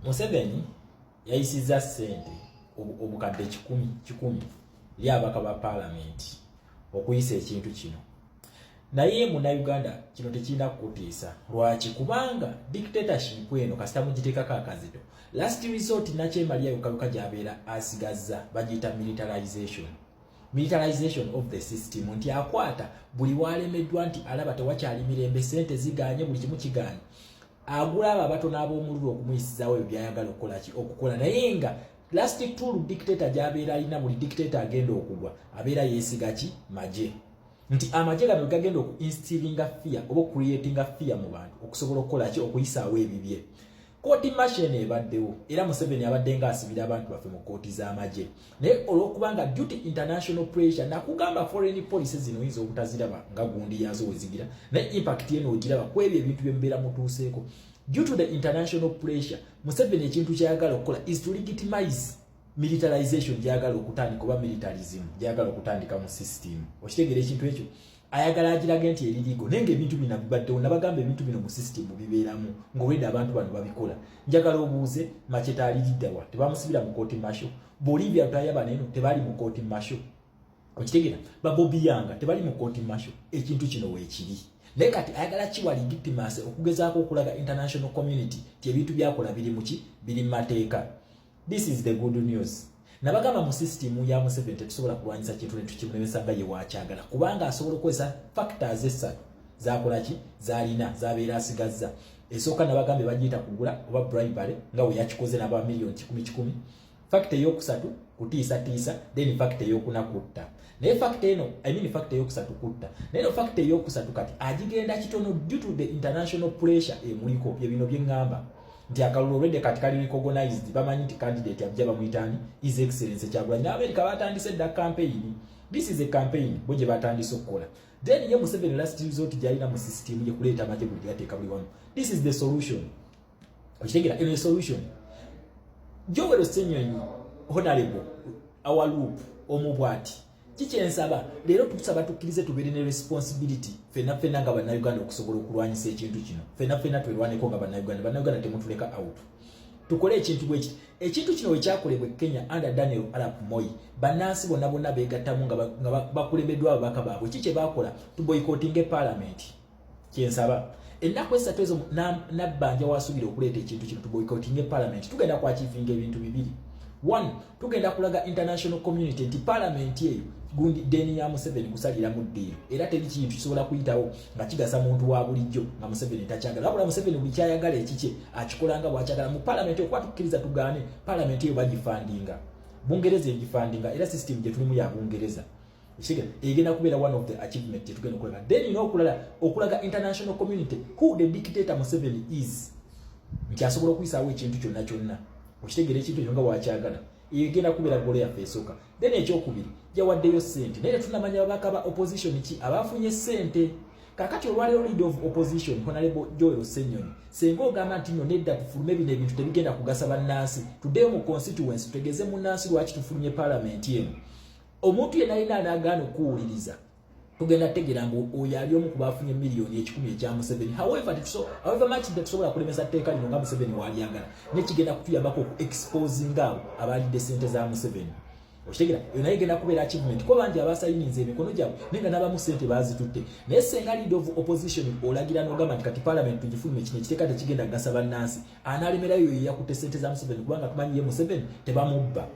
Museveni yayisizza ssente obukadde kikumi kikumi eri ababaka ba paalamenti okuyisa ekintu kino. Naye Munnayuganda, kino tekirina kukutiisa. Lwaki? Kubanga dictatorship eno kasita mugiteekako akazito, last resort nakyemalya yokka gy'abeera asigazza bagiyita militarization, militarization of the system, nti akwata buli walemeddwa, nti alaba tewakyali mirembe, sente ziganye, buli kimu kiganye, agula abo abatono ab'omululu okumuyisizaawo ebyo byayagala okukolaki, okukola. Naye nga last tool dictator gy'abeera alina, buli dictator agenda okugwa abeera yeesiga ki? Magye. Nti amagye gano gagenda oku instillinga fear oba ocreatinga fear mu bantu okusobola okukola ki? Okuyisaawo ebibye. Court martial ebaddewo, era Museveni abadde nga asibira abantu baffe mu kooti z'amagye. Naye olwokubanga due to international pressure, nakugamba foreign policy zino oyinza obutaziraba nga gundi yazo wezigira, naye impact eno ogiraba ku ebyo ebintu byemubeera mutuuseeko. Due to the international pressure, Museveni ekintu kyayagala okukola is to legitimize militarization gyayagala okutandika, oba militarism gyayagala okutandika mu system. Okitegeera ekintu ekyo? Ayagala agirage nti eririgo, naye nga ebintu bino bibaddewo. Nabagamba ebintu bino mu system bibeeramu ng'olwedde abantu bano babikola. Njagala obuuze, Machete aliriddawa? Tebamusibira mu court martial? Bolivia Lutaaya eno tebali mu court martial? Okitegeera? Babobi Yanga tebali mu court martial? Ekintu kino weekiri, naye kati ayagala kiwa legitimacy okugezaako okulaga international community ti ebintu byakola biri muki? Biri mu mateeka. This is the good news. Nabagamba mu system ya Museveni tetusobola kulwanyisa kintu ne tukimulemesa nga ye wakyagala, kubanga asobola okukozesa factors esatu zakola ki, zalina, zabeera asigazza. Esooka nabagambye bagiyita kugula oba bribery, nga we yakikoze naba miliyoni kikumi kikumi. Factor eyokusatu kutiisatiisa, then factor eyokuna kutta. Naye factor eno, I mean factor eyokusatu kutta, naye no factor eyokusatu kati agigenda kitono due to the international pressure emuliko. Bye bino byeŋŋamba nti akalulu olwedde kati kali recognized, bamanyi nti candidate ajja bamuyitaani? His Excellence Kyagulanyi. N'Amerika batandise dda campaign. This is a campaign bo gye batandise okukola. Then ye Museveni last resort gyalina mu system ye kuleeta amagye buli gateeka buli wamu. This is the solution. Okitegeera? Eno solution. Joel Ssenyonyi, honorable, our loop omu bw'ati, kikyensaba leero, tusaba tukkirize tubeere ne responsibility fenna fenna nga Bannayuganda okusobola okulwanyisa ekintu kino. Fenna fenna twerwaneko nga Bannayuganda. Bannayuganda, temutuleka out. Tukole ekintu bwe kiti. Ekintu kino wekyakolebwa e Kenya under Daniel Arap Moi, bannansi bonna bonna beegattamu nga bakulembeddwa ababaka baabwe. Ki kye baakola? Tuboycottinge parliament. Kyensaba, ennaku 3 ezo Nabbanja wasuubira okuleeta ekintu kino, tuboycottinge parliament. Tugenda kwachievinga ebintu bibiri. One, tugenda kulaga international community nti parliament eyo gundi deni ya Museveni kusaliramu ddiiro, era teri kintu kisobola kuyitawo nga kigasa muntu wa bulijjo nga Museveni takyagala. Wabula Museveni buli kyayagala ekikye akikola nga bwakyagala mu parliament. Okuba tukkiriza tugaane, parliament eyo bagifundinga Bungereza, egifundinga, era system gye tulimu ya Bungereza. Egenda kubeera one of the achievement gyetugenda okulaga. Then n'okulala, okulaga international community who the dictator Museveni is, nti asobola okuyisaawo ekintu kyonna kyonna. Okitegeera ekintu ekyo nga wakyagala? Egenda kubeera goal yaffe esooka. Then ekyokubiri, yawaddeyo sente, naye tetunamanya babaka ba opposition ki abafunye sente. Kakati olwaleero leader of opposition, Honorable Joel Ssenyonyi, senga ogamba nti no nedda, tufulume, bino ebintu tebigenda kugasa bannansi, tuddeyo mu constituency tutegeeze munnansi lwaki tufulumye parliament eno. Omuntu yenna alina anaagaana okuwuliriza, tugenda tegeera mbu oyo ali omu ku bafunye miliyoni 100 ekya Museveni. However, however much tetusobola kulemesa tteeka lino nga Museveni walyagala, nekigenda kutuyambako oku exposing abo abalidde sente za Museveni. Okitegera? Eyo naye egenda kubeera achievement, kuba bangi abasayininze emikono gyabwe, naye nga n'abamu sente bazitutte. Naye senga leader of opposition olagira n'ogamba nti kati parliament tugifulume, kino ekiteeka tekigenda kugasa bannansi, anaalemerayo ye yakutte sente za Museveni, kubanga tumanyi ye Museveni tebamubba,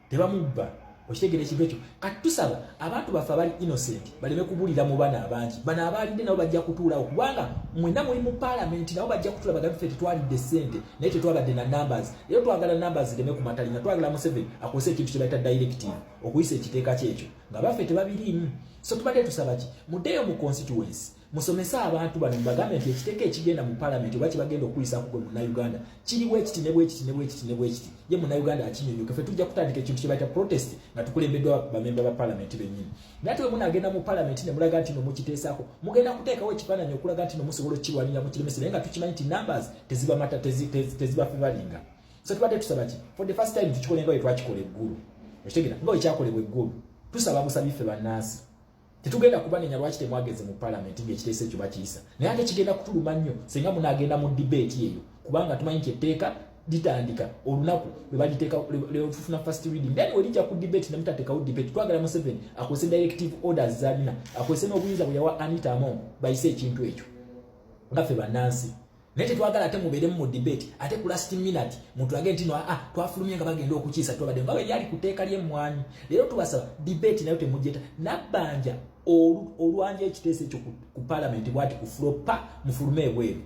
tebamubba. Okitegeera ekintu ekyo? Kati tusaba abantu baffe abali innocent baleme kubulira mu bana abangi. Bano abalidde nabo bajja kutuulawo, kubanga mwenna muli mu paalamenti, nabo bajja kutuula bagambe ffe tetwalidde ssente, naye tetwabadde na numbers. Era twagala numbers zireme kumatalinga. Twagala Museveni akozese ekintu kye bayita directive okuyisa ekiteeka kyekyo nga baffe tebabiriimu. So tubadde tusaba ki? Muddeeyo mu constituency, musomese abantu bano, mubagambe nti ekiteeka ekigenda mu paalamenti oba kibagenda okuyisa kugwe Munnayuganda kiri bwekiti ne bwekiti ne bwekiti ne bwekiti. Ye Munnayuganda akinyonyoke. Ffe tujja kutandika ekintu kye bayita protest nga tukulembeddwa bamemba ba paalamenti bennyini. Naye ate bwe munaagenda mu paalamenti ne mulaga nti no mukiteesaako, mugenda kuteekawo ekifaananyi okulaga nti no musobola okukirwanirira mukiremese, naye nga tukimanyi nti numbers tezibamata, tezibafevalinga. So tubadde tusaba ki? For the first time tukikole nga bwe twakikola eggulu. Okitegeera nga bwe kyakolebwa eggulu? Tusaba busabi ffe bannansi. Tetugenda kubanenya lwaki temwageze mu palamenti ng'ekiteeso ekyo bakiyisa, naye ate kigenda kutuluma nnyo singa munaagenda mu debate eyo, kubanga tumanyi nti etteeka Litandika olunaku lwebaliteeka lwetufuna first reading, then welijja ku debate nemutateekawo debate. Twagala Museveni akozese directive orders zalina, akozese n'obuyinza bwe yawa Anita Among, bayise ekintu ekyo nga ffe bannansi. Naye tetwagala ate mubeeremu mu debate, ate ku last minute mutulage nti no, aa, twafulumye nga bagenda okukiisa, twabadde nga bwe ku tteeka ly'emmwanyi. Leero tubasaba debate nayo temujeta. Nabbanja olwanja ekiteeso ekyo ku parliament bwati ku floor pa mufulume ebweru.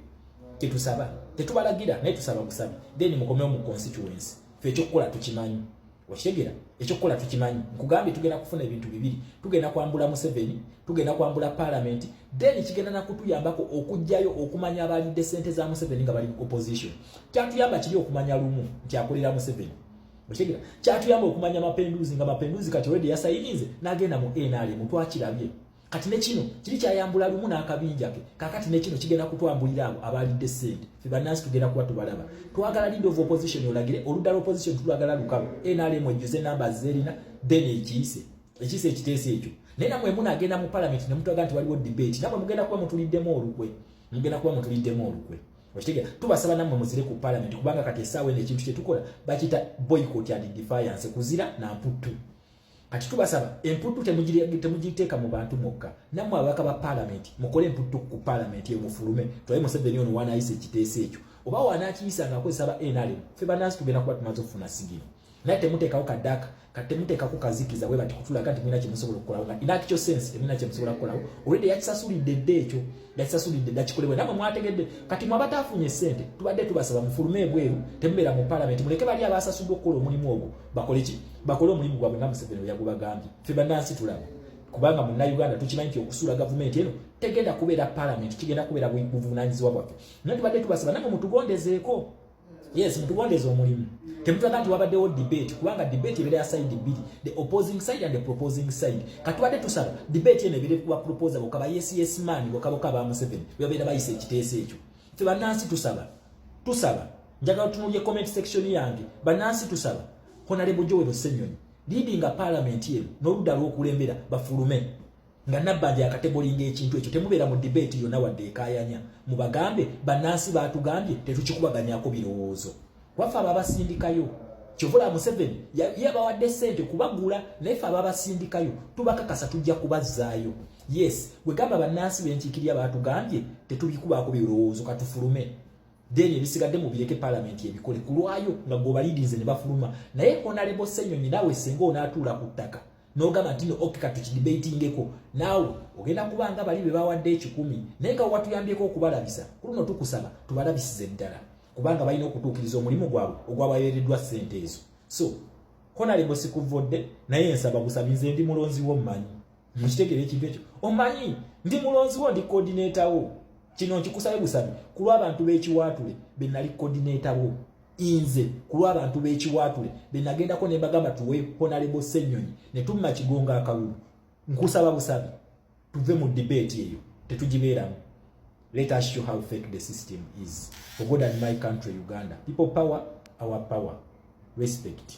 Tetusaba, tetubalagira, naye tusaba busabi, then mukomewo mu constituency. Fe ekyokukola tukimanyi. Okitegera? Ekyokukola tukimanyi. Nkugambye, tugenda kufuna ebintu bibiri: tugenda kwambula Museveni, tugenda kwambula parliament, then kigenda nakutuyambako okugjayo okumanya abalidde sente za Museveni nga bali opposition. Kyatuyamba kiri okumanya Lumu nti akolera Museveni. Okitegera? Kyatuyamba okumanya Mapenduzi, nga Mapenduzi kati already yasayininze n'agenda mu NRM. Twakirabye. Kati ne kino kiri kyayambula Lumu n'akabinja ke. Kakati ne kino kigenda kutwambulira abo abalidde sente. Fe bannansi tugenda kuba tubalaba. Twagala leader of opposition olagire oludda lw'opposition, tulagala lukalu NRM ejjuze numbers zerina, then ekiyise, ekiyise ekiteeso ekyo. Naye namwe munaagenda mu parliament ne mutwaga nti waliwo debate, namwe mugenda kuba mutuliddemu olukwe, mugenda kuba mutuliddemu olukwe. Okitegera? Tubasaba nammwe muzire ku parliament, kubanga kati essaawa eno ekintu kyetukola bakiyita boycott and defiance, kuzira na mputtu. Kati tubasaba emputtu temugiteeka mu bantu mwokka. Nammwe ababaka ba paalamenti mukole emputtu ku paalamenti eyo, mufulume twaye Museveni ono wanaayisa ekiteeso ekyo oba wanaakiyisa nga akozesa ba NRM. Ffe bannansi tugenda kuba tumaze okufuna signal. Naye temuteekawo kadaaka, kati temuteekako kazikiza bwe bati kutulaga nti mulina kyemusobola okukolawo, nga in actual sense temulina kyemusobola kukolawo. Already yakisasulidde dda, ekyo yakisasulidde dda, kikolebwe. Namwe mwategedde. Kati mwe abataafunye ssente, tubadde tubasaba mufulume ebweru, temubeera mu paalamenti, muleke bali abasasuddwa okukola omulimu ogwo bakole ki? Bakole omulimu gwabwe nga Museveni bwe yagubagambye. Ffe bannansi tulaba, kubanga munnayuganda tukimanyi nti okusuula gavumenti eno tegenda kubeera paalamenti, kigenda kubeera buvunaanyizibwa bwaffe. Naye tubadde tubasaba namwe mutugondezeeko. Yes, mutugondeze omulimu. Temutulaga nti wabaddewo debate, kubanga debate ebeera ya side bbiri, the opposing side and the proposing side. Katubadde tusaba debate eno ebeere kuba proposer bokka, ba yes man bokka bokka ba Museveni bebabeera bayisa ekiteeso ekyo. Ffe bannansi tusaba, tusaba. Njagala tunuulye comment section yange. Bannansi tusaba Honorable Joel Ssenyonyi leadinga parliament eno n'oludda lw'okulembera bafulume nga Nabbanja yakatablinga ekintu ekyo. Temubeera mu debate yonna wadde ekayanya. Mubagambe bannansi batugambye tetukikubaganyako birowoozo. Waffe ababasindikayo, kyovula Museveni yabawadde sente kubagula, naye ffe ababasindikayo tubakakasa tujja kubazzaayo. Yes, bwegamba bannansi benkiikirya batugambye tetubikubaako birowoozo, katufulume, then ebisigadde mubireke parliament ebikole kulwayo nga gweobaleadinze ne bafuluma. Naye Honorable Ssenyonyi, naawe senga onaatuula ku ttaka n'ogamba nti no, okay, katukidebatingeko, naawe ogenda kubanga bali be bawadde 100, naye nga watuyambyeko okubalabisa. Ku luno tukusaba tubalabisize ddala, kubanga balina okutuukiriza omulimu gwabwe ogwabaweereddwa ssente ezo. So Honorable, sikuvodde, naye nsaba busabi. Nze ndi mulonzi wo, mmanyi mukitegere ekintu ekyo, omanyi ndi mulonzi wo, ndi coordinator wo. Kino nkikusabe busabi ku lw'abantu b'ekiwaatule be nali coordinator wo. Nze ku lw'abantu b'ekiwaatule be nagendako ne mbagamba tuwe Honorable Ssenyonyi ne tumma Kigonga akalulu, nkusaba busabi tuve mu debate eyo, tetugibeeramu. Let us show how fake the system is. For God and my country Uganda. People power, our power. Respect.